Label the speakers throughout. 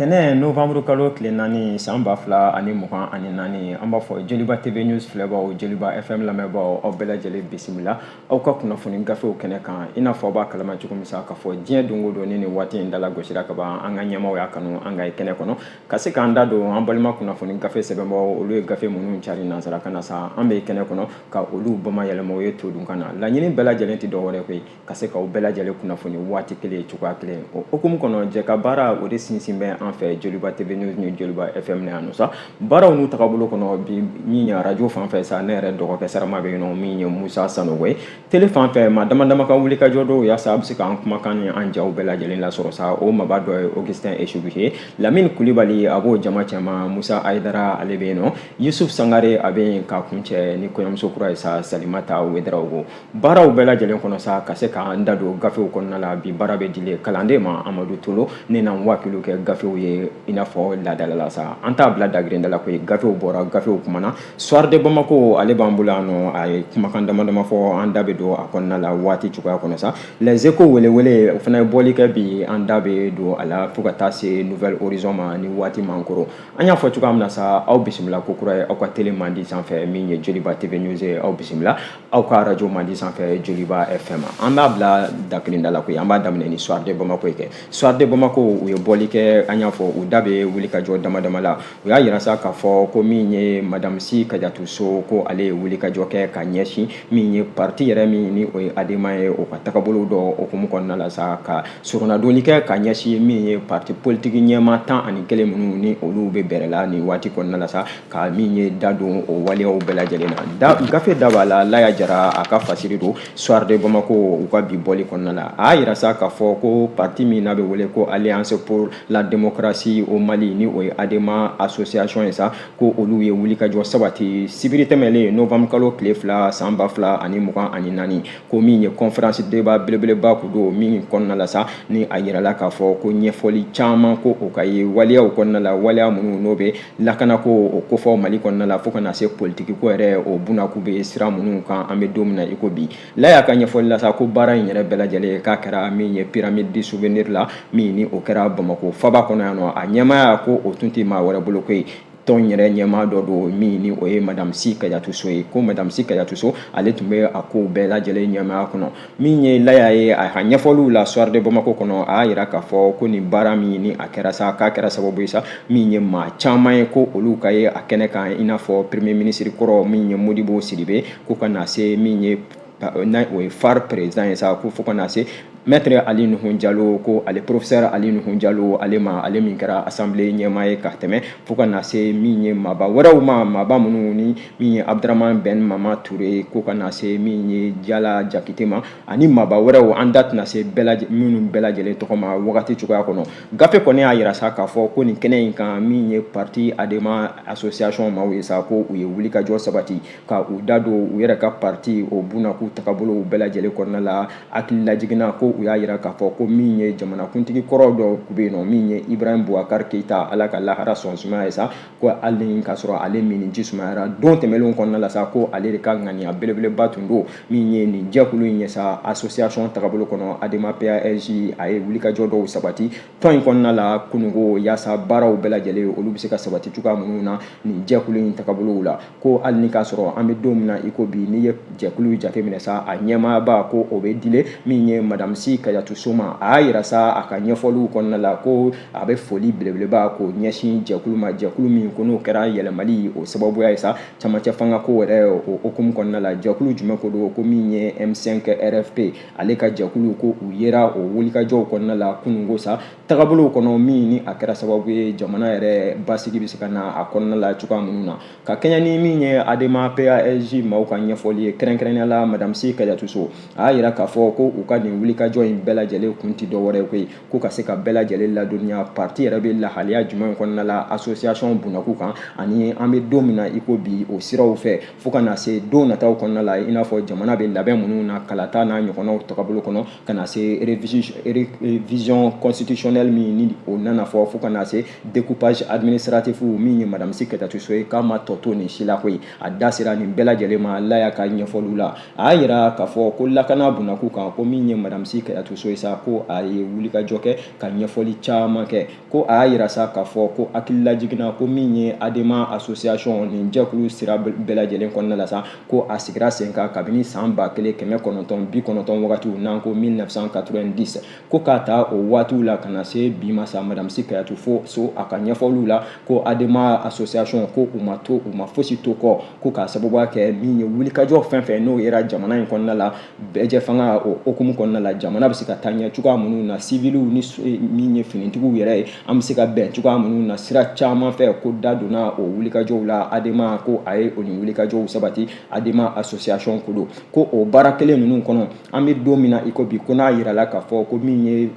Speaker 1: Tɛnɛn novembre kalo tile 4 san 2024, an b'a fɔ Joliba TV News filɛbaw, Joliba FM lamɛnbaaw, aw bɛɛ lajɛlen bisimila aw ka kunnafoni gafew kɛnɛ kan. I n'a fɔ aw b'a kalama cogo min sa k'a fɔ diɲɛ don o don ni nin waati in dala gosira ka ban, an ka ɲɛmaaw y'a kanu an ka kɛnɛ kɔnɔ ka se k'an da don an balima kunnafoni gafe sɛbɛnbaw, olu ye gafe minnu cari nansarakan na sa, an bɛ kɛnɛ kɔnɔ ka olu bamayɛlɛma o ye todunkan na. Laɲini bɛɛ lajɛlen tɛ dɔwɛrɛ koyi, ka se k'aw bɛɛ lajɛlen kunnafoni waati kelen, cogoya kelen. O hukumu kɔnɔ, jɛ ka baara o de sinsin bɛ an fɛ Joliba TV News ni Joliba FM na yan nɔ sa. Baaraw n'u tagabolo kɔnɔ bi, min ye arajo fan fɛ sa, ne yɛrɛ dɔgɔkɛ sarama bɛ yen nɔ, min ye Musa Sanogo ye. Télé fan fɛ, maa dama dama ka wulikajɔ dɔw yaasa a bɛ se k'an kumakan ni an jaw bɛɛ lajɛlen lasɔrɔ sa, o maaba dɔ ye Augustin Esubu ye. Lamini Kulibali, a b'o jama cɛma. Musa Ayidara, ale bɛ yen nɔ. Yusuf Sangare, a bɛ yen ka kuncɛ ni kɔɲɔmuso kura ye sa, Salimata Wedarawogo. Baaraw bɛɛ lajɛlen kɔnɔ sa, ka se k'an da don gafew kɔnɔna la, bi baara bɛ dile kalanden ma Amadu Tolo. Ne na wakilu kɛ gafew ye i n'a fɔ laadala la sa, an t'a bila dagirinda la koyi. Gafew bɔra, gafew kumana. Soir de Bamako, ale b'an bolo yan nɔ, a ye kumakan dama dama fɔ, an da bɛ don a kɔnɔna la waati cogoya kɔnɔ sa. Les Échos, welewele, o fana ye bɔli kɛ bi, an da bɛ don a la fo ka taa se Nouvel Horizon ma ni waati man kɔrɔ. An y'a fɔ cogoya min na sa, aw bisimila ko kura ye aw ka télé mandi sanfɛ, min ye Joliba TV News ye. Aw bisimila aw ka arajo mandi sanfɛ, Joliba FM. An b'a bila da kelen da la koyi, an b'a daminɛ ni Soir de Bamako ye kɛ. Soir de Bamako, u ye bɔli kɛ, an y'a fɔ u da bɛ wuli ka jɔ dama dama la. U y'a yira sa k'a fɔ ko min ye Madame Sy Kadiatou Sow, ko ale ye wuli ka jɔ kɛ ka ɲɛsin min ye parti yɛrɛ min ni o ye ADEMA ye, o ka tagabolo dɔ hukumu kɔnɔna la sa, ka soronadonni kɛ ka ɲɛsin min ye parti politique ɲɛmaa 11 minnu ni olu bɛ bɛrɛ la nin waati kɔnɔna la sa, ka min ye da don o waleyaw bɛɛ lajɛlen na. Da gafe da b'a la, Laya Jara a ka fasiri don Soir de Bamako u ka bi bɔli kɔnɔna la. A y'a yira sa k'a fɔ ko parti min n'a bɛ wele ko Alliance pour la démocratie au Mali, ni o ye ADEMA association ye sa, ko olu ye wulikajɔ sabati sibiri tɛmɛlen novembre kalo tile 2 san 2024, ko min ye conférence débat belebeleba kun don, min kɔnɔna la sa ni a yirala k'a fɔ ko ɲɛfɔli caman ko o ka ye waleyaw kɔnɔna la, waleya minnu n'o bɛ lakanako o kofɔ Mali kɔnɔna la, fo ka na se politiki ko yɛrɛ o bunakun bɛ sira minnu kan an bɛ don min na i ko bi. Laya ka ɲɛfɔli la sa, ko baara in yɛrɛ bɛɛ lajɛlen k'a kɛra min ye Pyramide du Souvenir la, min ni o kɛra Bamako faba kɔnɔ yan nɔ. A ɲɛmaaya ko o tun tɛ maa wɛrɛ bolo koyi, tɔn yɛrɛ ɲɛmaa dɔ don, min ni o ye Madame Sy Kadiatou Sow ye. Ko Madame Sy Kadiatou Sow, ale tun bɛ a kow bɛɛ lajɛlen ɲɛmaaya kɔnɔ. Min ye Laya ye a ka ɲɛfɔliw la Soir de Bamako kɔnɔ, a y'a yira k'a fɔ ko nin baara min ni a kɛra sa, k'a kɛra sababu ye sa min ye maa caman ye ko olu ka ye a kɛnɛ kan, i n'a fɔ premier ministre kɔrɔ min ye Modibo Sidibe, ko ka na se min ye n'a o ye FARE président ye sa, ko fo ka na se Maître Ali Nuhun Jalo, ko ale professeur Ali Nuhun Jalo, ale ma, ale min kɛra assemblée ɲɛmaa ye ka tɛmɛ, fo ka na se min ye maaba wɛrɛw ma, maaba minnu ni min ye Abdramane Ben Mama Touré, ko ka na se min ye Jala Jakite ma, ani maaba wɛrɛw, an da tɛna se bɛɛ minnu bɛɛ lajɛlen tɔgɔ ma wagati cogoya kɔnɔ. Gafe kɔni y'a yira sa k'a fɔ ko nin kɛnɛ in kan, min ye parti ADEMA association maaw ye sa, ko u ye wulikajɔ sabati ka u da don u yɛrɛ ka parti o bunakun tagabolow bɛɛ lajɛlen kɔnɔna la. Hakili lajiginna ko u y'a yira k'a fɔ ko min ye jamanakuntigi kɔrɔ dɔ bɛ yen nɔ, min ye Ibrahim Boubacar Keïta, Ala ka lahara sɔn sumaya ye sa, ko hali k'a sɔrɔ ale min ji sumayara don tɛmɛnlenw kɔnɔna la sa, ko ale de ka ŋaniya belebeleba tun don min ye nin jɛkulu in ye sa, association tagabolo kɔnɔ ADEMA PASJ. A ye wulikajɔ dɔw sabati tɔn in kɔnɔna la kununko, yaasa baaraw bɛɛ lajɛlen olu bɛ se ka sabati cogoya minnu na nin jɛkulu in tagabolow la. Ko hali ni k'a sɔrɔ an bɛ don min na i ko bi, n'i ye jɛkulu jateminɛ sa, a ɲɛmaaba ko o bɛ dile min ye Madame Sy Kadiatou Sow ma. A y'a yira sa a ka ɲɛfɔliw kɔnɔna la ko a bɛ foli belebeleba k'o ɲɛsin jɛkulu ma, jɛkulu min ko n'o kɛra yɛlɛmali o sababuya ye sa camancɛ fanga ko yɛrɛ o hukumu kɔnɔna la. Jɛkulu jumɛn ko don? Ko min ye M5 RFP, ale ka jɛkulu, ko u yera o wulikajɔw kɔnɔna la kununko sa, tagabolow kɔnɔ min ni a kɛra sababu ye jamana yɛrɛ basigi bɛ se ka na a kɔnɔna la cogoya minnu na, ka kɛɲɛ ni min ye ADEMA PASJ maaw ka ɲɛfɔli ye, kɛrɛnkɛrɛnnenya la Madame Sy Kadiatou Sow. A y'a yira k'a fɔ ko u ka nin wulikajɔ in bɛɛ lajɛlen kun tɛ dɔwɛrɛ ye koyi, ko ka se ka bɛɛ lajɛlen ladɔnniya parti yɛrɛ bɛ lahalaya jumɛn kɔnɔna la association bunakun kan, ani an bɛ don min na i ko bi o siraw fɛ, fo ka na se don nataw kɔnɔna la, i n'a fɔ jamana bɛ labɛn minnu na kalata n'a ɲɔgɔnnaw tagabolo kɔnɔ, ka na se révision constitutionnelle min ni o nana fɔ, fo ka na se découpage administratif min ye Madame Sy Kadiatou Sow ye, k'a ma tɔ to nin si la koyi. A da sera nin bɛɛ lajɛlen ma Laya ka ɲɛfɔliw la. A y'a yira k'a fɔ ko lakana bunakun kan, ko min ye Madame Sy Kadiatou Sow ye sa, ko a ye wulikajɔ kɛ ka ɲɛfɔli caman kɛ. Ko a y'a yira sa k'a fɔ ko hakililajigin na, ko min ye ADEMA association nin jɛkulu sira bɛɛ lajɛlen kɔnɔna la sa, ko a sigira sen kan kabini san 1990 wagatiw, n'an ko 1990, ko k'a ta o waatiw la ka na se bi ma sa, madame Sy Kadiatou Sow a ka ɲɛfɔliw la, ko ADEMA association ko u ma to, u ma fosi to kɔ, ko k'a sababuya kɛ min ye wulikajɔ fɛn fɛn n'o yera jamana in kɔnɔna la, bɛɛjɛ fanga o hukumu kɔnɔna la, jamana bɛ se ka taa ɲɛ cogoya minnu na, siviliw ni min ye finitigiw yɛrɛ ye, an bɛ se ka bɛn cogoya minnu na sira caman fɛ, ko da donna o wulikajɔw la. ADEMA ko a ye o ni wulikajɔw sabati, ADEMA association ko don, ko o baara kelen ninnu kɔnɔ, an bɛ don min na i ko bi, ko n'a yirala k'a fɔ ko min ye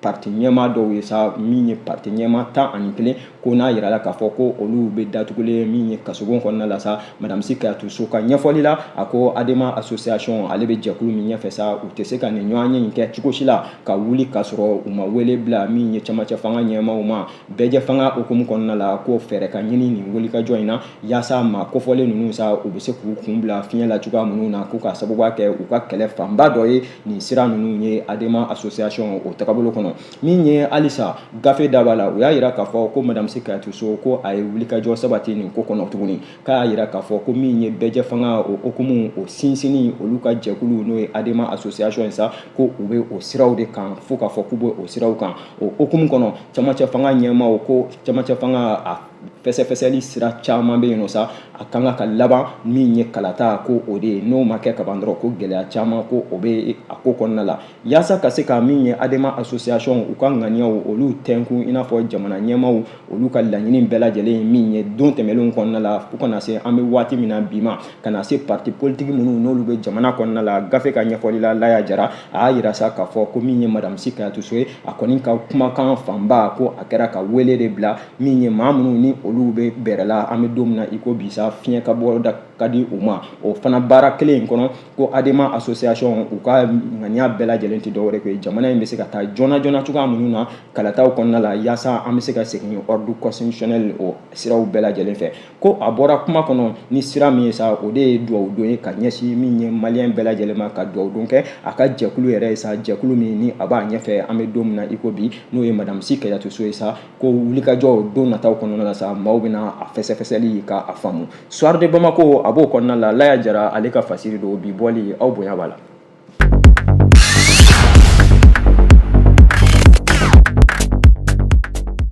Speaker 1: parti ɲɛmaa dɔw ye sa, min ye parti ɲɛmaa 11, ko n'a yirala k'a fɔ ko olu bɛ datugulen min ye kasobon kɔnɔna la sa. Madame Sy Kadiatou Sow ka ɲɛfɔli la, a ko ADEMA association, ale bɛ jɛkulu min ɲɛfɛ sa, u tɛ se ka nin ɲɔgɔnye in kɛ cogo si la ka wuli k'a sɔrɔ u ma wele bila min ye cɛmancɛ fanga ɲɛmaaw ma. Bɛɛjɛ fanga hukumu kɔnɔna la, ko fɛɛrɛ ka ɲini nin wulikajɔ in na, yaasa maa kofɔlen ninnu sa, u bɛ se k'u kun bila fiɲɛ la cogoya minnu na, ko k'a sababuya kɛ u ka kɛlɛ fanba dɔ ye nin sira ninnu ye ADEMA association o tagabolo kɔnɔ. Min ye halisa gafe daba la, u y'a yira k'a fɔ ko madame Sy Kadiatou Sow, ko a ye wulikajɔ sabati nin ko kɔnɔ tuguni, k'a y'a yira k'a fɔ ko min ye bɛɛjɛ fanga o hukumu o sinsinni, olu ka jɛkulu n'o ye ADEMA association ye sa, ko u bɛ o siraw de kan, fo k'a fɔ k'u bɛ o siraw kan. O hukumu kɔnɔ, cɛmancɛ fanga ɲɛmaaw ko cɛmancɛ fanga a fɛsɛfɛsɛli sira caman bɛ yen nɔ sa, a kan ka laban min ye kalata, ko o de ye, n'o ma kɛ kaban dɔrɔn, ko gɛlɛya caman ko o bɛ a ko kɔnɔna la. Yaasa ka se ka min ye ADEMA association u ka ŋaniyaw olu tɛnkun, i n'a fɔ jamana ɲɛmaaw olu ka laɲini bɛɛ lajɛlen ye min ye don tɛmɛnlenw kɔnɔna la, fo ka na se an bɛ waati min na bi ma, ka na se parti politique minnu n'olu bɛ jamana kɔnɔna la. Gafe ka ɲɛfɔli la, Laya Jara a y'a yira sa k'a fɔ ko min ye madame Sy Kadiatou Sow ye, a kɔni ka kumakan fanba, ko a kɛra ka wele de bila min ye maa minnu ni olu bɛ bɛrɛ la, an bɛ don min na i ko bi sa, fiɲɛ ka bɔ da ka di u ma. O fana baara kelen in kɔnɔ, ko ADEMA association u ka ŋaniya bɛɛ lajɛlen tɛ dɔwɛrɛ ye jamana in bɛ se ka taa joona joona cogoya minnu na kalataw kɔnɔna la, yaasa an bɛ se ka segin ordre constitutionnel o siraw bɛɛ lajɛlen fɛ. Ko a bɔra kuma kɔnɔ ni sira min ye sa, o de ye dugawu don ye ka ɲɛsin min ye maliyɛn bɛɛ lajɛlen ma, ka dugawu don kɛ a ka jɛkulu yɛrɛ ye sa, jɛkulu min ni a b'a ɲɛfɛ an bɛ don min na i ko bi, n'o ye madame Sy Kadiatou Sow ye sa. Ko wulikajɔ don nataw kɔnɔna la sa, maaw bɛna a fɛsɛfɛsɛli ka a faamu. Soir de Bamako a b'o kɔnɔna la, Laya Jara ale ka fasiri don bi bɔli, aw bonya b'a la.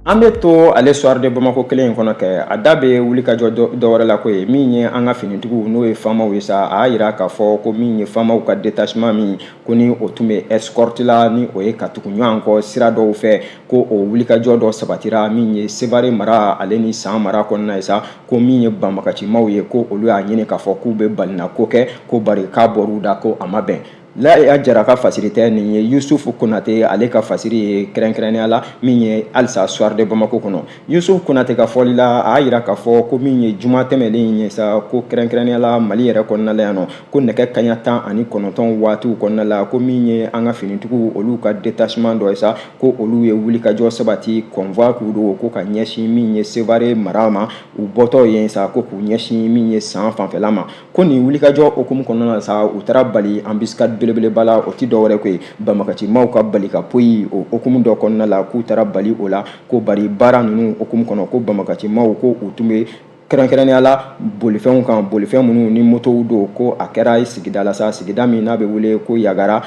Speaker 1: An bɛ to ale Soir de Bamako kelen in kɔnɔ kɛ, a da bɛ wulikajɔ dɔ wɛrɛ la ko ye min ye an ka finitigiw n'o ye FAMaw ye sa. A y'a yira k'a fɔ ko min ye FAMaw ka détachement min, ko ni o tun bɛ escorte la, ni o ye ka tugu ɲɔgɔn kɔ sira dɔw fɛ, ko o wulikajɔ dɔ sabatira min ye Sevare mara ale ni San mara kɔnɔna ye sa, ko min ye banbagacimaw ye, ko olu y'a ɲini k'a fɔ k'u bɛ balina ko kɛ, ko bari k'a bɔr'u da ko a ma bɛn. Laya Jara ka fasiri tɛ nin ye, Yusufu Konate ale ka fasiri ye, kɛrɛnkɛrɛnnenya la min ye halisa Soir de Bamako kɔnɔ. Yusufu Konate ka fɔli la, a y'a yira k'a fɔ ko min ye juma tɛmɛlen ye sa, ko kɛrɛnkɛrɛnnenya la Mali yɛrɛ kɔnɔna la yan nɔ, ko nɛgɛ kaɲa 19 waatiw kɔnɔna la, ko min ye an ka finitigiw olu ka détachement dɔ ye sa, ko olu ye wulikajɔ sabati, convoi k'u don, ko ka ɲɛsin min ye Sevare mara ma, u bɔtɔ yen sa, ko k'u ɲɛsin min ye San fanfɛla ma. Ko nin wulikajɔ hukumu kɔnɔna la sa, u taara bali embuscade belebeleba la. O tɛ dɔwɛrɛ ko ye banbagacimaw ka bali ka poyi o hukumu dɔ kɔnɔna la, k'u taara bali o la, ko bari baara ninnu hukumu kɔnɔ, ko banbagacimaw ko u tun bɛ kɛrɛnkɛrɛnnenya la bolifɛnw kan, bolifɛn minnu ni motow don. Ko a kɛra sigida la sa, sigida min n'a bɛ wele ko Yagara,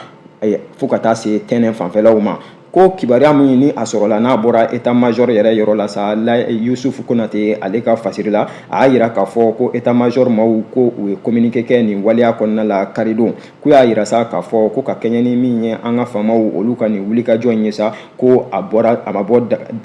Speaker 1: fo ka taa se Tɛnɛn fanfɛlaw ma. Ko kibaruya min ni a sɔrɔla n'a bɔra état major yɛrɛ yɔrɔ la sa, Yusufu Konate ale ka fasiri la, a y'a yira k'a fɔ ko état major maaw ko u ye communiqué kɛ nin waleya kɔnɔna la karidon, k'u y'a yira sa k'a fɔ ko ka kɛɲɛ ni min ye an ka faamaw olu ka nin wulikajɔ in ye sa, ko a bɔra a ma bɔ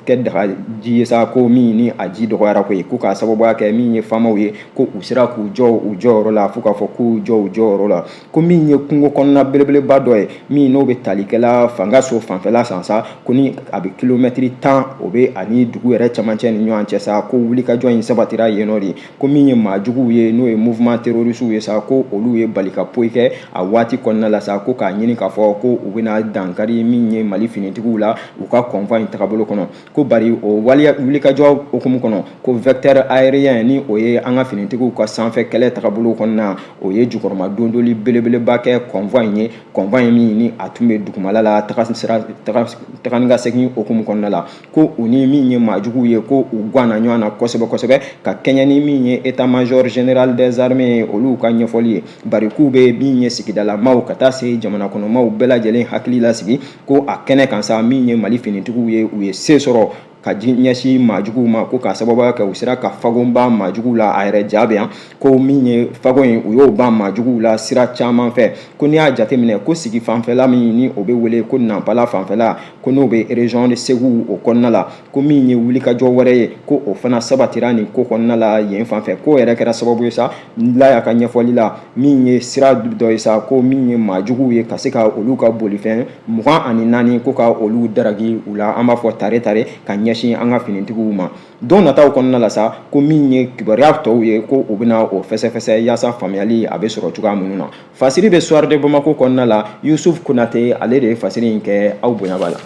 Speaker 1: kɛ dagaji ye sa, ko min ni a ji dɔgɔyara koyi, ko k'a sababuya kɛ min ye faamaw ye, ko u sera k'u jɔ u jɔyɔrɔ la, fo k'a fɔ k'u jɔ u jɔyɔrɔ la, ko min ye kungo kɔnɔna belebeleba dɔ ye min n'o bɛ talikɛla fanga so fanfɛla sa. sisan sa, ko ni a bɛ kilomɛtiri 10 o bɛ ani dugu yɛrɛ cɛmancɛ ni ɲɔgɔn cɛ sa, ko wulikajɔ in sabatira yen nɔ de. Ko min ye maa juguw ye, n'o ye mouvement terroriste ye sa, ko olu ye bali ka poyi kɛ a waati kɔnɔna la sa, ko k'a ɲini k'a fɔ ko u bɛna dankari min ye Mali finitigiw la u ka convoi in tagabolo kɔnɔ. Ko bari o waleya wulikajɔ hukumu kɔnɔ, ko vecteur aérien, ni o ye an ka finitigiw ka sanfɛ kɛlɛ tagabolo kɔnɔna, o ye jukɔrɔma dondoli belebeleba kɛ convoi in ye, convoi in min ni a tun bɛ dugumala la taga sira taga ni ka segin hukumu kɔnɔna la. Ko u ni min ye maajuguw ye, ko u ganna ɲɔgɔn na kosɛbɛ kosɛbɛ, ka kɛɲɛ ni min ye état-major général des armées olu ka ɲɛfɔli ye. Bari k'u bɛ min ye sigidalamaw ka taa se jamana kɔnɔmaw bɛɛ lajɛlen hakili lasigi ko a kɛnɛ kan sa, min ye Mali finitigiw ye, u ye se sɔrɔ ka ji ɲɛsin maajuguw ma, ko k'a sababuya kɛ u sera ka fagon ban maajuguw la. A yɛrɛ ja bɛ yan ko min ye fagon ye, u y'o ban maajuguw la sira caman fɛ. Ko n'i y'a jateminɛ, ko sigi fanfɛla min ni o bɛ wele ko Nanpala fanfɛla, ko n'o bɛ région de Segu o kɔnɔna la, ko min ye wulikajɔ wɛrɛ ye, ko o fana sabatira nin ko kɔnɔna la yen fanfɛ. K'o yɛrɛ kɛra sababu ye sa, Laya ka ɲɛfɔli la, min ye sira dɔ ye sa, ko min ye maajuguw ye ka se ka olu ka bolifɛn 24, ko ka olu daragi u la, an b'a fɔ tare tare, ka ɲɛsin an ka finitigiw ma. Don nataw kɔnɔna la sa, ko min ye kibaruya tɔw ye, ko u bɛna o fɛsɛfɛsɛ yaasa faamuyali a bɛ sɔrɔ cogoya minnu na. Fasiri bɛ Soir de Bamako kɔnɔna la, Yusuf Konate, ale de ye fasiri in kɛ. Aw bonya b'a la.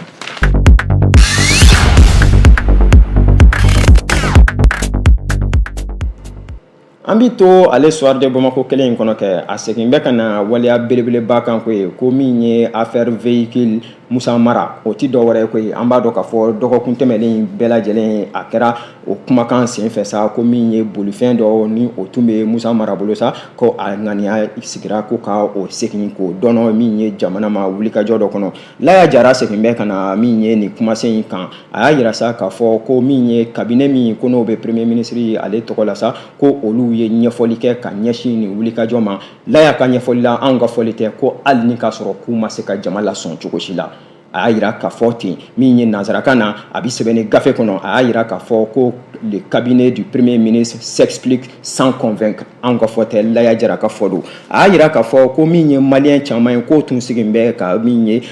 Speaker 1: An bɛ to ale Soir de Bamako kelen in kɔnɔ kɛ, a segin bɛ ka na waleya belebeleba kan ko ye, ko min ye affaire véhicule Musa Mara, o tɛ dɔwɛrɛ ye koyi. An b'a dɔn k'a fɔ dɔgɔkun tɛmɛnen bɛɛ lajɛlen, a kɛra o kumakan senfɛ sa, ko min ye bolifɛn dɔ ni o tun bɛ Musa Mara bolo sa, ko a ŋaniya sigira ko ka o segin k'o dɔnɔ min ye jamana ma wulikajɔ dɔ kɔnɔ. Laya Jara segin bɛ ka na min ye nin kumasen in kan. A y'a yira sa k'a fɔ ko min ye cabinet min ko n'o bɛ premier ministre ale tɔgɔ la sa, ko olu ye ɲɛfɔli kɛ ka ɲɛsin nin wulikajɔ ma. Laya ka ɲɛfɔli la, anw ka fɔli tɛ, ko hali ni k'a sɔrɔ k'u ma se ka jama lasɔn cogo si la. A y'a yira k'a fɔ ten, min ye nansarakan na, a bɛ sɛbɛn ni gafe kɔnɔ, a y'a yira k'a fɔ ko le cabinet du premier ministre s'explique sans convaincre. Anw ka fɔ tɛ, Laya Jara ka fɔ don. A y'a yira k'a fɔ ko min ye maliyɛn caman ye, k'o tun sigin bɛ ka min ye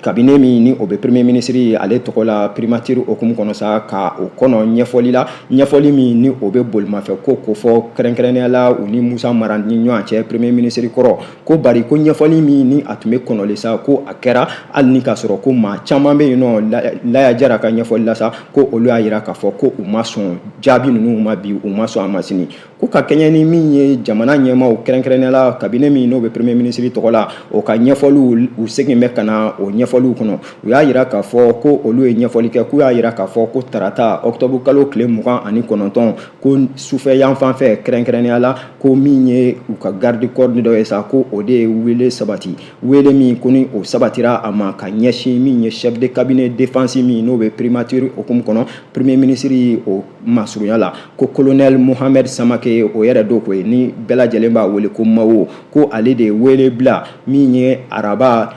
Speaker 1: cabinet min ni o bɛ premier ministre ale tɔgɔ la primature hukumu kɔnɔ sa, ka o kɔnɔ ɲɛfɔli la, ɲɛfɔli min ni o bɛ bolimafɛn ko kofɔ kɛrɛnkɛrɛnnenya la u ni Musa Mara ni ɲɔgɔn cɛ, premier ministre kɔrɔ. Ko bari ko ɲɛfɔli min ni a tun bɛ kɔnɔli sa, ko a kɛra hali ni k'a sɔrɔ ko maa caman bɛ yen nɔ, Laya Jara ka ɲɛfɔli la sa, ko olu y'a yira k'a fɔ ko u ma sɔn jaabi ninnu ma bi, u ma sɔn a ma sini. Ko ka kɛɲɛ ni min ye jamana ɲɛmaaw, kɛrɛnkɛrɛnnenya la cabinet min n'o bɛ premier ministre tɔgɔ la, o ka ɲɛfɔliw, u segin bɛ ka na o ɲɛfɔliw kɔnɔ. U y'a yira k'a fɔ ko olu ye ɲɛfɔli kɛ, k'u y'a yira k'a fɔ ko tarata octobre kalo tile 29, ko sufɛ yanfan fɛ, kɛrɛnkɛrɛnnenya la ko min ye u ka garde corps dɔ ye sa, ko o de ye wele sabati, wele min ko ni o sabatira a ma ka ɲɛsin min ye chef de cabinet défense min n'o bɛ primature hukumu kɔnɔ, premier ministre o masurunya la, ko colonel Mohamed Samake, o yɛrɛ do koyi, ni bɛɛ lajɛlen b'a wele ko Mawo, ko ale de ye wele bila min ye araba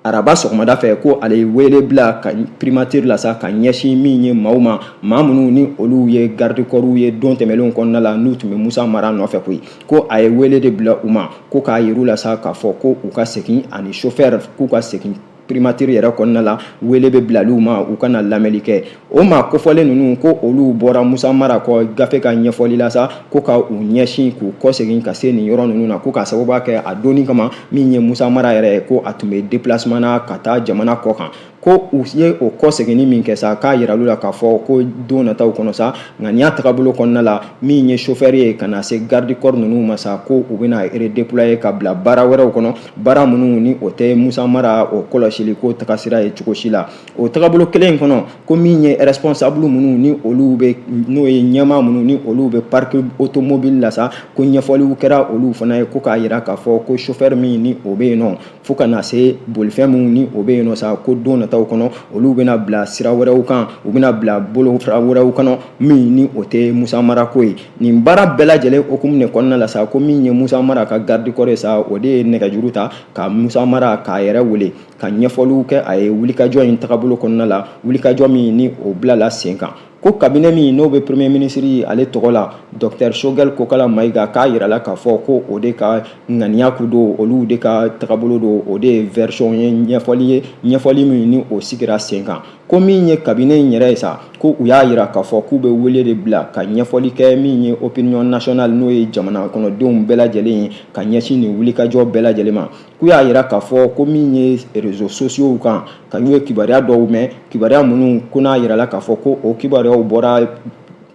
Speaker 1: sɔgɔmada fɛ, ko ale ye wele bila ka primature la sa, ka ɲɛsin min ye maaw ma, maa minnu ni olu ye garde corps ye don tɛmɛnlenw kɔnɔna la, n'u tun bɛ Musa Mara nɔfɛ koyi. Ko a ye wele de bila u ma, ko k'a yir'u la sa k'a fɔ ko u ka segin ani chauffeur, k'u ka segin primature yɛrɛ kɔnɔna la. Wele bɛ bilali u ma, u kana lamɛnli kɛ. O maa kofɔlen ninnu, ko olu bɔra Musa Mara kɔ gafe ka ɲɛfɔli la sa, ko ka u ɲɛsin k'u kɔsegin ka se nin yɔrɔ ninnu na, ko k'a sababu kɛ a donni kama min ye Musa Mara yɛrɛ ye, ko a tun bɛ déplacement na ka taa jamana kɔ kan. Ko u ye o kɔseginni min kɛ sa, k'a yiral'u la k'a fɔ ko don nataw kɔnɔ sa, ŋaniya tagabolo kɔnɔna la, min ye chauffeur ye ka na se garde corps ninnu ma sa, ko u bɛna redéployer ka bila baara wɛrɛw kɔnɔ, baara minnu ni o tɛ Musa Mara o kɔlɔsili ko tagasira ye cogo si la. O tagabolo kelen in kɔnɔ, ko min ye responsable minnu ni olu bɛ, n'o ye ɲɛmaa minnu ni olu bɛ parc automobile la sa, ko ɲɛfɔliw kɛra olu fana ye, ko k'a yira k'a fɔ ko chauffeur min ni o bɛ yen nɔ, fo ka na se bolifɛn minnu ni o bɛ yen nɔ sa, ko don nataw kɔnɔ olu bɛna bila sira wɛrɛw kan, u bɛna bila bolofara wɛrɛw kɔnɔ min ni o tɛ Musa Mara ko ye. Nin baara bɛɛ lajɛlen hukumu de kɔnɔna la sa, ko min ye Musa Mara ka garde corps ye sa, o de ye nɛgɛjuru ta ka Musa Mara k'a yɛrɛ wele ka ɲɛfɔliw kɛ a ye wulikajɔ in tagabolo kɔnɔna la, wulikajɔ min ni o bilala sen kan. Ko cabinet min n'o bɛ premier ministre ale tɔgɔ la, docteur Choguel Kokalla Maïga, k'a yirala k'a fɔ ko o de ka ŋaniya kun don, olu de ka tagabolo don, o de ye version ye, ɲɛfɔli ye, ɲɛfɔli min ni o sigira sen kan. Ko min ye cabinet in yɛrɛ ye sa, ko u y'a yira k'a fɔ k'u bɛ wele de bila ka ɲɛfɔli kɛ min ye opinion nationale, n'o ye jamana kɔnɔdenw bɛɛ lajɛlen ye, ka ɲɛsin nin wulikajɔ bɛɛ lajɛlen ma. K'u y'a yira k'a fɔ ko min ye réseaux sociaux kan, ka y'u ye kibaruya dɔw mɛn, kibaruya minnu ko n'a yirala k'a fɔ ko o kibaruyaw bɔra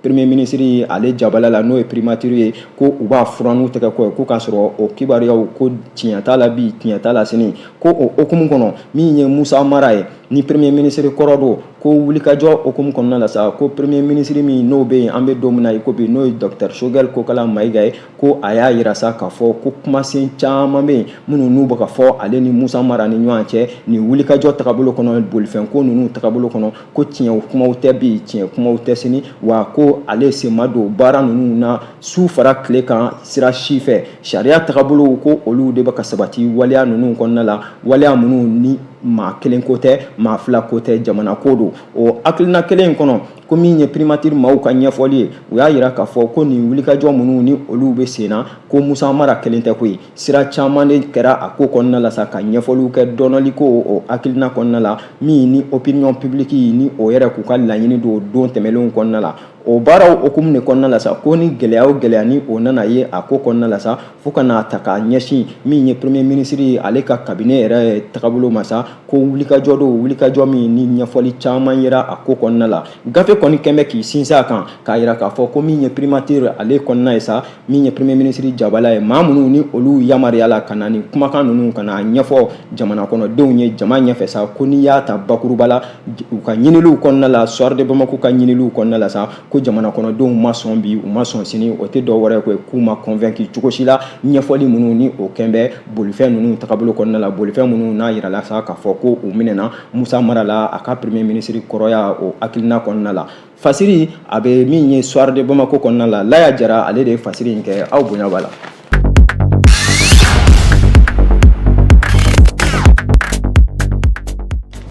Speaker 1: premier ministre ale jabala la, n'o ye primature ye, ko u b'a furan n'u tɛgɛ kɔ ye, ko k'a sɔrɔ o kibaruyaw ko tiɲɛ t'a la bi, tiɲɛ t'a la sini. Ko o hukumu kɔnɔ, min ye Musa Mara ye ni premier ministre kɔrɔ don, ko wulikajɔ hukumu kɔnɔna la sa, ko premier ministre min n'o bɛ yen an bɛ don min na i ko bi, n'o ye docteur Choguel Kokalla Maïga ye, ko a y'a yira sa k'a fɔ ko kumasen caman bɛ yen minnu n'u bɛ ka fɔ ale ni Musa Mara ni ɲɔgɔn cɛ nin wulikajɔ tagabolo kɔnɔ, bolifɛnko ninnu tagabolo kɔnɔ, ko tiɲɛ kumaw tɛ bi, tiɲɛ kumaw tɛ sini, wa ko ale sen ma don baara ninnu na su fara tile kan sira si fɛ. Sariya tagabolow, ko olu de bɛ ka sabati waleya ninnu kɔnɔna la, waleya minnu ni maa kelen ko tɛ, maa fila ko tɛ, jamana ko don. O hakilina kelen in kɔnɔ, ko min ye primature maaw ka ɲɛfɔli ye, u y'a yira k'a fɔ ko nin wulikajɔ minnu ni olu bɛ sen na, ko Musa Mara kelen tɛ koyi, sira caman de kɛra a ko kɔnɔna la sa, ka ɲɛfɔliw kɛ dɔnɔli ko o hakilina kɔnɔna la, min ni opinion publique ni o yɛrɛ k'u ka laɲini don don tɛmɛnlenw kɔnɔna la. O baaraw hukumu de kɔnɔna la sa, ko ni gɛlɛya o gɛlɛya ni o nana ye a ko kɔnɔna la sa, fo ka n'a ta k'a ɲɛsin min ye premier ministre ye, ale ka cabinet yɛrɛ tagabolo ma sa, ko wulikajɔ don, wulikajɔ min ni ɲɛfɔli caman yera a ko kɔnɔna la. Gafe kɔni kɛn bɛ k'i sinsin a kan k'a yira k'a fɔ ko min ye primature ale kɔnɔna ye sa, min ye premier ministre jabala ye, maa minnu ni olu yamaruyala ka na nin kumakan ninnu ka na ɲɛfɔ jamana kɔnɔdenw ye jama ɲɛfɛ sa, ko n'i y'a ta bakuruba la, u ka ɲiniliw kɔnɔna la, Soir de Bamako ka ɲiniliw kɔnɔna la sa, ko jamana kɔnɔdenw ma sɔn bi, u ma sɔn sini. O tɛ dɔw wɛrɛ ko k'u ma convaincu cogo si la ɲɛfɔli minnu ni o kɛn bɛ bolifɛn ninnu tagabolo kɔnɔna la, bolifɛn minnu n'a yirala sa k'a fɔ ko u minɛna Musa Mara la a ka premier ministre kɔrɔya o hakilina kɔnɔna la. Fasiri a bɛ min ye Soir de Bamako kɔnɔna la, Laya Jara ale de ye fasiri in kɛ. Aw bonya b'a la.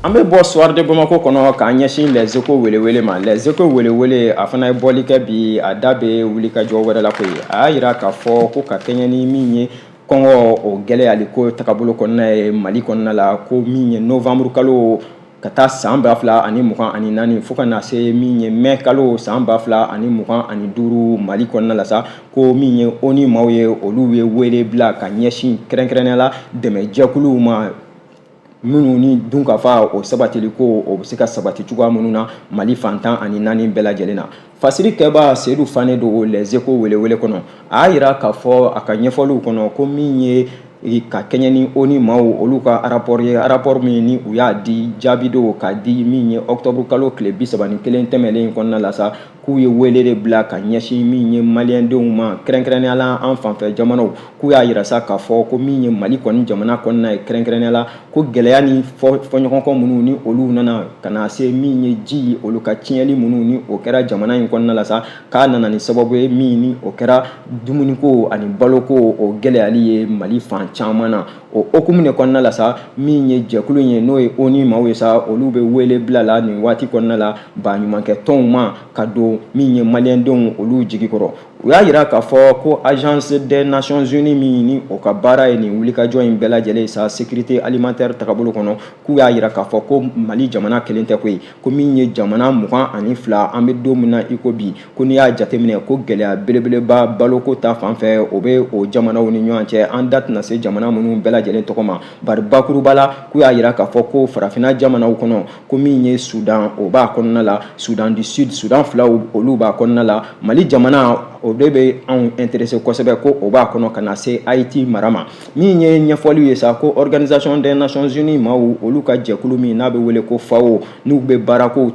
Speaker 1: An bɛ bɔ Soir de Bamako kɔnɔ k'an ɲɛsin Les Échos welewele ma. Les Échos welewele, a fana ye bɔli kɛ bi, a da bɛ wulikajɔ wɛrɛ la koyi. A y'a yira k'a fɔ ko ka kɛɲɛ ni min ye kɔngɔ o gɛlɛyali ko tagabolo kɔnɔna ye Mali kɔnɔna la, ko min ye novembre kalo ka taa san 2024 fo ka na se min ye mai kalo san 2025 Mali kɔnɔna la sa, ko min ye ONU maaw ye, olu ye wele bila ka ɲɛsin kɛrɛnkɛrɛnnenya la dɛmɛjɛkuluw ma minnu ni dunkafa o sabatili ko o bɛ se ka sabati cogoya minnu na Mali fan 14 bɛɛ lajɛlen na. Fasiri kɛba Seydou Fane don Les Échos welewele kɔnɔ. A y'a yira k'a fɔ a ka ɲɛfɔliw kɔnɔ ko min ye ka kɛɲɛ ni ONU maaw olu ka rapport ye, rapport min ni u y'a di jaabi don k'a di min ye octobre kalo tile 31 tɛmɛlen kɔnɔna la sa, k'u ye wele de bila ka ɲɛsin min ye maliyɛndenw ma, kɛrɛnkɛrɛnnenya la an fanfɛ jamanaw. K'u y'a yira sa k'a fɔ ko min ye Mali kɔni jamana kɔnɔna ye, kɛrɛnkɛrɛnnenya la ko gɛlɛya ni fɔɲɔgɔnkɔ minnu ni olu nana ka na se min ye ji olu ka tiɲɛli minnu ni o kɛra jamana in kɔnɔna la sa, k'a nana ni sababu ye min ni o kɛra dumuniko ani baloko o gɛlɛyali ye Mali fan caman na. O hukumu de kɔnɔna la sa, min ye jɛkulu ye, n'o ye ONU maaw ye sa, olu bɛ wele bila la nin waati kɔnɔna la baɲumankɛ tɔnw ma ka don min ye maliyɛndenw olu jigi kɔrɔ. U y'a yira k'a fɔ ko Agence des Nations Unies min ni o ka baara ye nin wulikajɔ in bɛɛ lajɛlen sa sécurité alimentaire tagabolo kɔnɔ, k'u y'a yira k'a fɔ ko Mali jamana kelen tɛ koyi, ko min ye jamana 22 an bɛ don min na i ko bi, ko n'i y'a jateminɛ ko gɛlɛya belebeleba baloko ta fan fɛ o bɛ o jamanaw ni ɲɔgɔn cɛ. An da tɛna se jamana minnu bɛɛ lajɛlen tɔgɔ ma, bari bakuruba la k'u y'a yira k'a fɔ ko farafinna jamanaw kɔnɔ, ko min ye Sudan o b'a kɔnɔna la, Soudan du Sud, Sudan filaw olu b'a kɔnɔna la, Mali jamana o de bɛ anw intéressé kosɛbɛ, ko o b'a kɔnɔ ka na se Haïti mara ma. Min ye ɲɛfɔliw ye sa, ko Organisation des Nations Unies maaw olu ka jɛkulu min n'a bɛ wele ko FAO, n'u bɛ baarako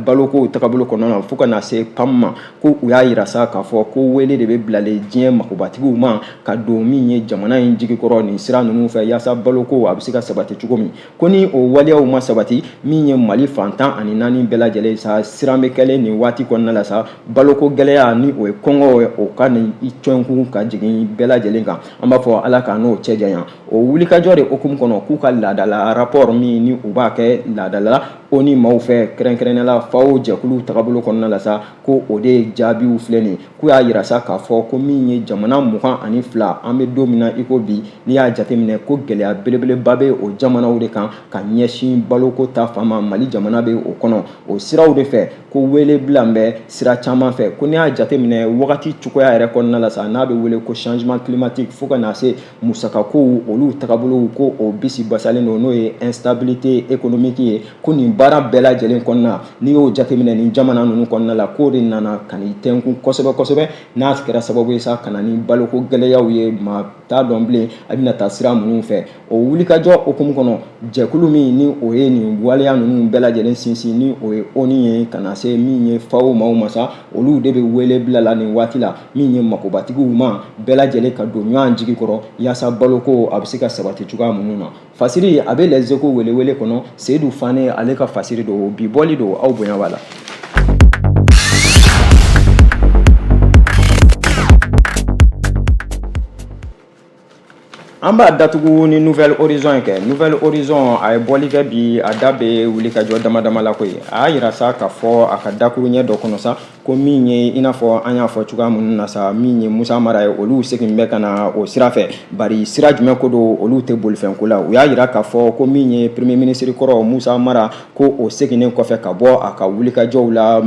Speaker 1: baloko tagabolo kɔnɔna na fo ka na se PAM ma, ko u y'a yira sa k'a fɔ ko wele de bɛ bilalen diɲɛ makobatigiw ma ka don min ye jamana in jigi kɔrɔ nin sira ninnu fɛ, yaasa baloko a bɛ se ka sabati cogo min. Ko ni o waleyaw ma sabati, min ye Mali fan 14 bɛɛ lajɛlen sa, siran bɛ kɛlen nin waati kɔnɔna la sa, baloko gɛlɛya ni o ye kɔngɔ ye, o ka nin i cɔnkun ka jigin bɛɛ lajɛlen kan. An b'a fɔ Ala k'an n'o cɛ janya. O wulikajɔ de hukumu kɔnɔ, k'u ka laadala rapport min ni u b'a kɛ laadala ONU maaw fɛ, kɛrɛnkɛrɛnnenya la FAO jɛkulu tagabolo kɔnɔna la sa, ko o de jaabiw filɛ nin. K'u y'a yira sa k'a fɔ ko min ye jamana 22, an bɛ don min na i ko bi, n'i y'a jateminɛ ko gɛlɛya belebeleba bɛ o jamanaw de kan ka ɲɛsin baloko ta fan ma. Mali jamana bɛ o kɔnɔ. O siraw de fɛ ko wele bila bɛ sira caman fɛ, ko n'i y'a jateminɛ wagati cogoya yɛrɛ kɔnɔna la sa, n'a bɛ wele ko changement climatique, fo ka na se musakakow olu tagabolow, ko o bisi basalen don, n'o ye instabilité économique ye, ko nin baara bɛɛ lajɛlen kɔnɔna, n'i y'o jateminɛ nin jamana ninnu kɔnɔna la, k'o de nana ka n'i tɛnkun kosɛbɛ kosɛbɛ, n'a kɛra sababu ye sa ka na ni baloko gɛlɛyaw ye. Maa t'a dɔn bilen a bɛna taa sira minnu fɛ. O wulikajɔ hukumu kɔnɔ, jɛkulu min ni o ye nin waleya ninnu bɛɛ lajɛlen sinsin, ni o ye ONU ye, ka na se min ye FAO maaw ma sa, olu de bɛ wele bila la nin waati la min ye makobatigiw ma bɛɛ lajɛlen ka don ɲɔgɔn jigi kɔrɔ, yaasa baloko a bɛ se ka sabati cogoya minnu na. Fasiri a bɛ Les Échos welewele kɔnɔ. Seyidu Fane, ale ka fasiri don, bi bɔli don, aw bonya b'a la. An b'a datugu ni Nouvel Horizon ye kɛ. Nouvel Horizon, a ye bɔli kɛ bi, a da bɛ wulikajɔ dama dama la koyi. A y'a yira sa k'a fɔ a ka dakuruɲɛ dɔ kɔnɔ sa, ko min ye, i n'a fɔ an y'a fɔ cogoya minnu na sa, min ye Musa Mara ye, olu segin bɛ ka na o sira fɛ. Bari sira jumɛn ko don? Olu tɛ bolifɛnko la. U y'a yira k'a fɔ ko min ye premier ministre kɔrɔ Musa Mara, ko o seginnen kɔfɛ ka bɔ a ka wulikajɔw la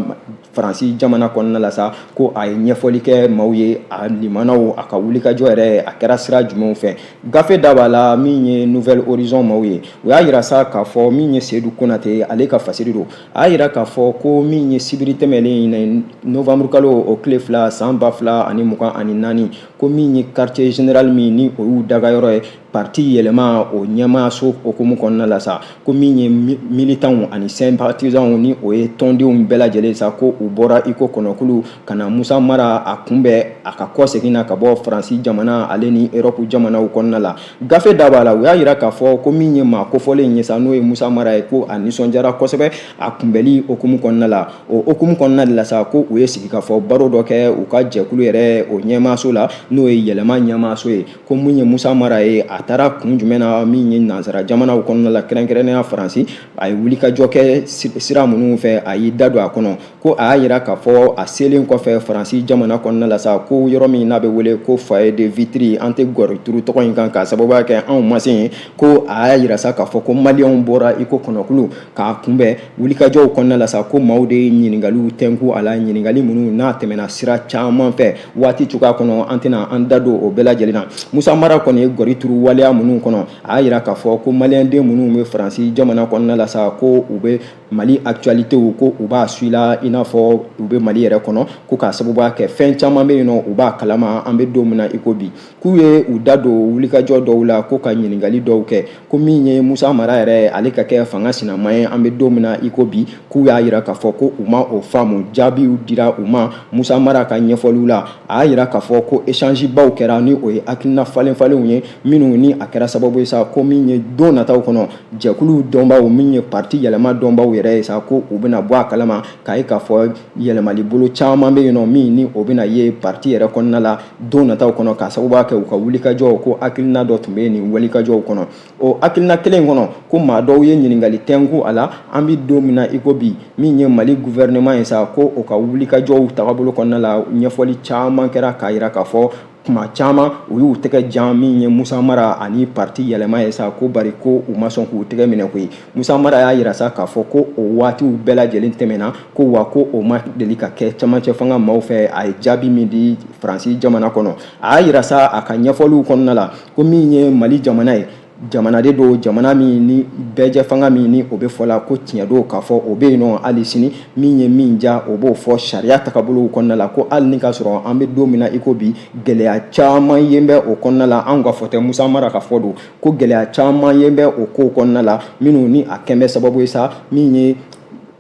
Speaker 1: Faransi jamana kɔnɔna la sa, ko a ye ɲɛfɔli kɛ maaw ye, a limanaw, a ka wulikajɔ yɛrɛ a kɛra sira jumɛnw fɛ. Gafe da b'a la. Min ye Nouvel Horizon maaw ye, u y'a yira sa k'a fɔ min ye Seyidu Konate, ale ka fasiri don, a y'a yira k'a fɔ ko min ye sibiri tɛmɛlen in novembre kalo o tile 2 san 2024, ko min ye quartier général min ni o y'u dagayɔrɔ ye, parti Yɛlɛma o ɲɛmaaso hukumu kɔnɔna la sa, ko min ye militants ani sympathisants, ni o ye tɔndenw bɛɛ lajɛlen sa, ko u bɔra i ko kɔnɔkulu ka na Musa Mara a kunbɛn a ka kɔsegin na ka bɔ Faransi jamana ale ni Europe jamanaw kɔnɔna la. Gafe da b'a la. U y'a yira k'a fɔ ko min ye maa kofɔlen ye sa, n'o ye Musa Mara ye, ko a nisɔndiyara kosɛbɛ a kunbɛli hukumu kɔnɔna la. O hukumu kɔnɔna de la sa, ko u ye sigikafɔ baro dɔ kɛ u ka jɛkulu yɛrɛ o ɲɛmaaso la, n'o ye Yɛlɛma ɲɛmaaso ye, ko min ye Musa Mara ye, a taara kun jumɛn na min ye nansara jamanaw kɔnɔna la, kɛrɛnkɛrɛnnenya Faransi, a ye wulikajɔ kɛ sira minnu fɛ, a y'i da don a kɔnɔ. Ko a y'a yira k'a fɔ a selen kɔfɛ Faransi jamana kɔnɔna la sa, ko yɔrɔ min n'a bɛ wele ko foyer de Vitry, an tɛ gɔri turu tɔgɔ in kan k'a sababuya kɛ anw ma se yen, ko a y'a yira sa k'a fɔ ko maliyɛnw bɔra i ko kɔnɔkulu k'a kunbɛn wulikajɔw kɔnɔna la sa, ko maaw de ye ɲininkaliw tɛnku a la, ɲininkali minnu n'a tɛmɛna sira caman fɛ. Waati cogoya kɔnɔ, an tɛna an da don o bɛɛ lajɛlen na. Musa Mara kɔni ye gɔri turu waleya minnu kɔnɔ, a y'a yira k'a fɔ ko maliyɛnden minnu bɛ Faransi jamana kɔnɔna la sa, ko u bɛ Mali actualitéw, ko u b'a suit la i n'a fɔ u bɛ Mali yɛrɛ kɔnɔ, ko k'a sababuya kɛ fɛn caman bɛ yen nɔ, u b'a kalama an bɛ don min na i ko bi. K'u ye u da don wulikajɔ dɔw la, ko ka ɲininkali dɔw kɛ, ko min ye Musa Mara yɛrɛ, ale ka kɛ fanga sinama ye an bɛ don min na i ko bi, k'u y'a yira k'a fɔ ko u ma o faamu. Jaabiw dira u ma Musa Mara ka ɲɛfɔliw la. A y'a yira k'a fɔ ko échange baw kɛra, ni o ye hakilina falen falenw ye, minnu ni a kɛra sababu ye sa, ko min ye don nataw kɔnɔ jɛkulu dɔnbaw, min ye parti Yɛlɛma dɔnbaw yɛrɛ ye sa, ko u bɛna bɔ a kalama k'a ye k'a fɔ yɛlɛmali bolo caman bɛ yen nɔ, min ni o bɛna ye parti yɛrɛ kɔnɔna la don nataw kɔnɔ, k'a sababuya kɛ u ka wulikajɔw, ko hakilina dɔ tun bɛ nin wulikajɔw kɔnɔ. O hakilina kelen kɔnɔ, ko maa dɔw ye ɲininkali tɛnku a la an bɛ don min na i ko bi, min ye Mali gouvernement ye sa, ko o ka wulikajɔw tagabolo kɔnɔna la, ɲɛfɔli caman kɛra k'a yira k'a fɔ kuma caman u y'u tɛgɛ jan min ye Musa Mara ani parti Yɛlɛma ye sa, ko bari ko u ma sɔn k'u tɛgɛ minɛ koyi. Musa Mara y'a yira sa k'a fɔ ko o waatiw bɛɛ lajɛlen tɛmɛna, ko wa ko o ma deli ka kɛ camancɛ fanga maaw fɛ. A ye jaabi min di Faransi jamana kɔnɔ, a y'a yira sa a ka ɲɛfɔliw kɔnɔna la, ko min ye Mali jamana ye, jamana de don, jamana min ni bɛɛjɛ fanga min ni o bɛ fɔ la ko tiɲɛ don k'a fɔ o bɛ yen nɔ hali sini, min ye min ja o b'o fɔ sariya tagabolow kɔnɔna la, ko hali ni k'a sɔrɔ an bɛ don min na i ko bi, gɛlɛya caman yen bɛ o kɔnɔna la. Anw ka fɔ tɛ, Musa Mara ka fɔ don, ko gɛlɛya caman yen bɛ o kow kɔnɔna la, minnu ni a kɛn bɛ sababu ye sa, min ye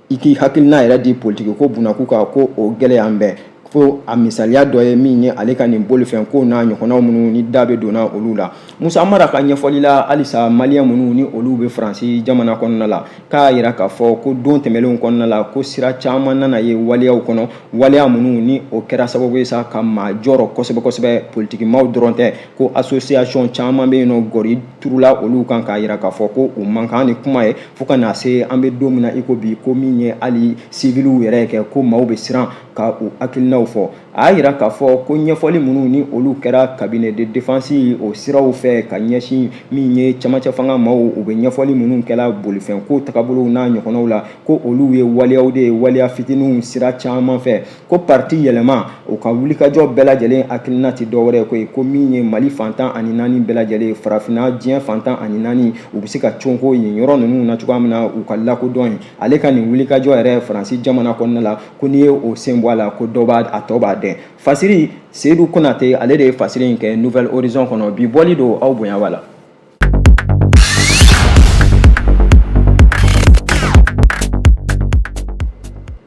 Speaker 1: i k'i hakilina yɛrɛ di politiki ko bunakun kan, ko o gɛlɛya bɛɛ. Fo a misaliya dɔ ye min ye ale ka nin bolifɛn ko n'a ɲɔgɔnnaw minnu ni da bɛ donna olu la. Musa Mara ka ɲɛfɔli la, halisa maliyɛn minnu ni olu bɛ Faransi jamana kɔnɔna la, k'a yira k'a fɔ ko don tɛmɛnlenw kɔnɔna la, ko sira caman nana ye waleyaw kɔnɔ, waleya minnu ni o kɛra sababu ye sa ka maa jɔrɔ kosɛbɛ kosɛbɛ. Politikimaw dɔrɔn tɛ, ko association caman bɛ yen nɔ, gɔri turula olu kan k'a yira k'a fɔ ko u man kan ni kuma ye, fo ka na se an bɛ don min na i ko bi, ko min ye hali siviliw yɛrɛ kɛ, ko maaw bɛ siran ka u hakilinaw fɔ. A y'a yira k'a fɔ ko ɲɛfɔli minnu ni olu kɛra cabinet de défense o siraw fɛ ka ɲɛsin min ye camancɛ fanga maaw, u bɛ ɲɛfɔli minnu kɛla bolifɛn ko tagabolow n'a ɲɔgɔnnaw la, ko olu ye waleyaw de ye, waleya fitininw sira caman fɛ. Ko parti yɛlɛma o ka wulikajɔ bɛɛ lajɛlen hakilina tɛ dɔwɛrɛ ko ye, ko min ye Mali fan 14 bɛɛ lajɛlen, farafinna diɲɛ fan 14, u bɛ se ka conko yen yɔrɔ ninnu na cogoya min na u ka lakodɔn ye. Ale ka nin wulikajɔ yɛrɛ Faransi jamana kɔnɔna la, ko n'i ye o sen bɔ a la, ko dɔ b'a a tɔ b'a dɛn. Fasiri, Seyidu Konate ale de ye fasiri in kɛ Nouvel Horizon kɔnɔ. Bi bɔli don, aw bonya b'a la.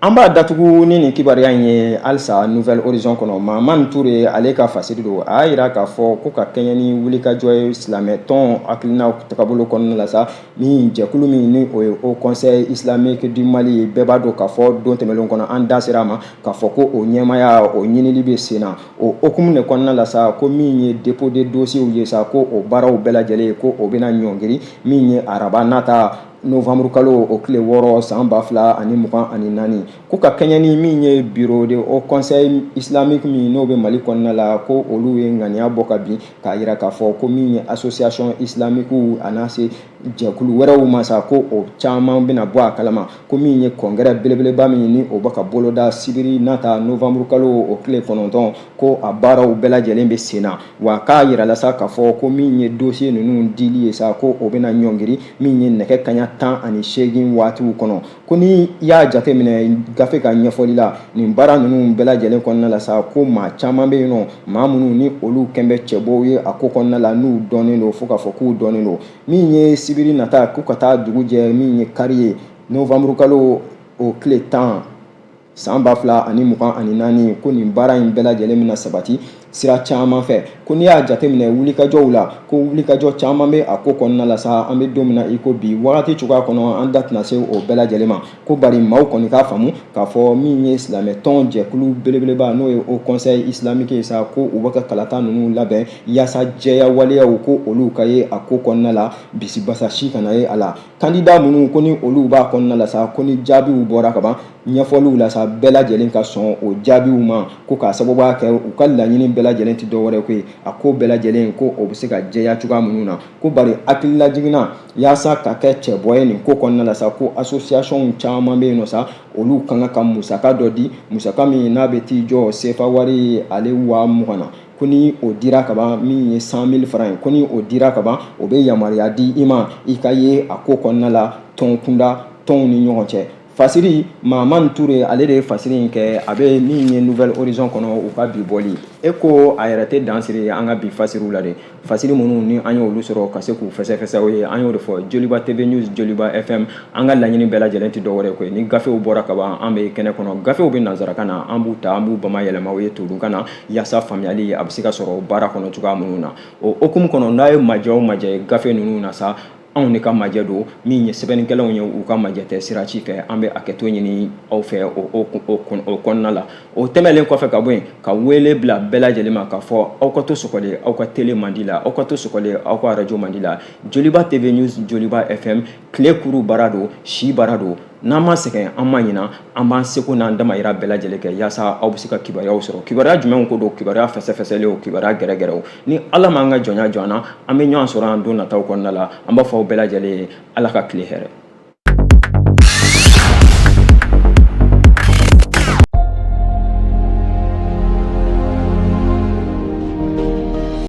Speaker 1: An b'a datugu ni nin kibaruya in ye halisa Nouvel Horizon kɔnɔ. Mahamani Ture ale ka fasiri don. A y'a yira k'a fɔ ko ka kɛɲɛ ni wulikajɔ ye silamɛ tɔn hakilina tagabolo kɔnɔna la sa, min jɛkulu min ni o ye Haut Conseil Islamique du Mali ye, bɛɛ b'a dɔn k'a fɔ don tɛmɛnlenw kɔnɔ an da sera a ma k'a fɔ ko o ɲɛmaaya o ɲinili bɛ sen na. O hukumu de kɔnɔna la sa, ko min ye dépôt de dossiers ye sa, ko o baaraw bɛɛ lajɛlen ko o bɛna ɲɔngiri min ye araba nata novembre kalo o tile 6 san 2024, ko ka kɛɲɛ ni min ye bureau de Haut Conseil Islamique min n'o bɛ Mali kɔnɔna la, ko olu ye ŋaniya bɔ ka bin k'a yira k'a fɔ ko min ye association islamique a n'a se jɛkulu wɛrɛw ma sa, ko o caman bɛna bɔ a kalama, ko min ye congrès belebeleba min ni o bɛ ka boloda sibiri nata novembre kalo o tile 9, ko a baaraw bɛɛ lajɛlen bɛ sen na. Wa k'a yirala sa k'a fɔ ko min ye dossier ninnu dili ye sa, ko o bɛna ɲɔngiri min ye nɛgɛ kaɲa 18 waatiw kɔnɔ. Ko ni i y'a jateminɛ gafe ka ɲɛfɔli la, nin baara ninnu bɛɛ lajɛlen kɔnɔna la sa, ko maa caman bɛ yen nɔ, maa minnu ni olu kɛn bɛ cɛbɔw ye a ko kɔnɔna la, n'u dɔnnen don fo k'a fɔ k'u dɔnnen don. Min ye sibiri nata k'u ka taa dugu jɛ min ye kari ye novembre kalo o tile 10 san 2024, ko nin baara in bɛɛ lajɛlen bɛna sabati sira caman fɛ. Ko n'i y'a jateminɛ wulikajɔw la, ko wulikajɔ caman bɛ a ko kɔnɔna la sa, an bɛ don min na i ko bi, wagati cogoya kɔnɔ an da tɛna se o bɛɛ lajɛlen ma. Ko bari maaw kɔni k'a faamu k'a fɔ min ye silamɛ tɔn jɛkulu belebeleba n'o ye Haut Conseil Islamique ye sa, ko u bɛ ka kalata ninnu labɛn yaasa jɛya waleyaw ko olu ka ye a ko kɔnɔna la, bisibasa si kana ye a la. Kandida minnu ko ni olu b'a kɔnɔna la sa, ko ni jaabiw bɔra ka ban ɲɛfɔliw la sa, bɛɛ lajɛlen ka sɔn o jaabiw ma, ko k'a sababuya kɛ u ka laɲini bɛɛ lajɛlen tɛ dɔwɛrɛ ko ye a ko bɛɛ lajɛlen ko o bɛ se ka jɛya cogoya minnu na. Ko bari hakililajigin na yaasa ka kɛ cɛbɔ ye nin ko kɔnɔna la sa, ko association caman bɛ yen nɔ sa, olu ka kan ka musaka dɔ di, musaka min n'a bɛ t'i jɔ sefa wari ale 20,000 na. Ko ni o dira ka ban, min ye 100 000 francs ye, ko ni o dira ka ban, o bɛ yamaruya di i ma i ka ye a ko kɔnɔna la tɔn kunda tɔnw ni ɲɔgɔn cɛ. Fasiri, Mahamani Ture ale de ye fasiri in kɛ, a bɛ min ye Nouvel Horizon kɔnɔ u ka bi bɔli. E ko a yɛrɛ tɛ dan siri an ka bi fasiriw la dɛ. Fasiri minnu ni an y'olu sɔrɔ ka se k'u fɛsɛfɛsɛ o ye, an y'o de fɔ Joliba TV News, Joliba FM, an ka laɲini bɛɛ lajɛlen tɛ dɔwɛrɛ koyi. Ni gafew bɔra ka ban, an bɛ kɛnɛ kɔnɔ, gafew bɛ nansarakan na, an b'u ta, an b'u bama yɛlɛma o ye todunkan na, yaasa faamuyali a bɛ se ka sɔrɔ baara kɔnɔ cogoya minnu na. O hukumu kɔnɔ, n'a ye majɛ o majɛ ye gafe ninnu na sa, anw de ka majɛ don, min ye sɛbɛnnikɛlaw ye, u ka majɛ tɛ. Sira ci fɛ, an bɛ hakɛto ɲini aw fɛ o kɔnɔna la. O tɛmɛnlen kɔfɛ ka bɔ yen, ka wele bila bɛɛ lajɛlen ma k'a fɔ aw ka to sɔgɔlen aw ka télé mandi la, aw ka to sɔgɔlen aw ka arajo mandi la, Joliba TV News, Joliba FM. Tile kuru baara don, si baara don, n'an ma sɛgɛn, an ma ɲina, an b'an seko n'an damayira bɛɛ lajɛlen kɛ yaasa aw bɛ se ka kibaruyaw sɔrɔ. Kibaruya jumɛnw ko don? Kibaruya fɛsɛfɛsɛlenw, kibaruya gɛrɛgɛrɛw. Ni Ala m'an ka jɔnya jɔ an na, an bɛ ɲɔgɔn sɔrɔ an don nataw kɔnɔna la. An b'a fɔ aw bɛɛ lajɛlen ye, Ala ka tile hɛrɛ.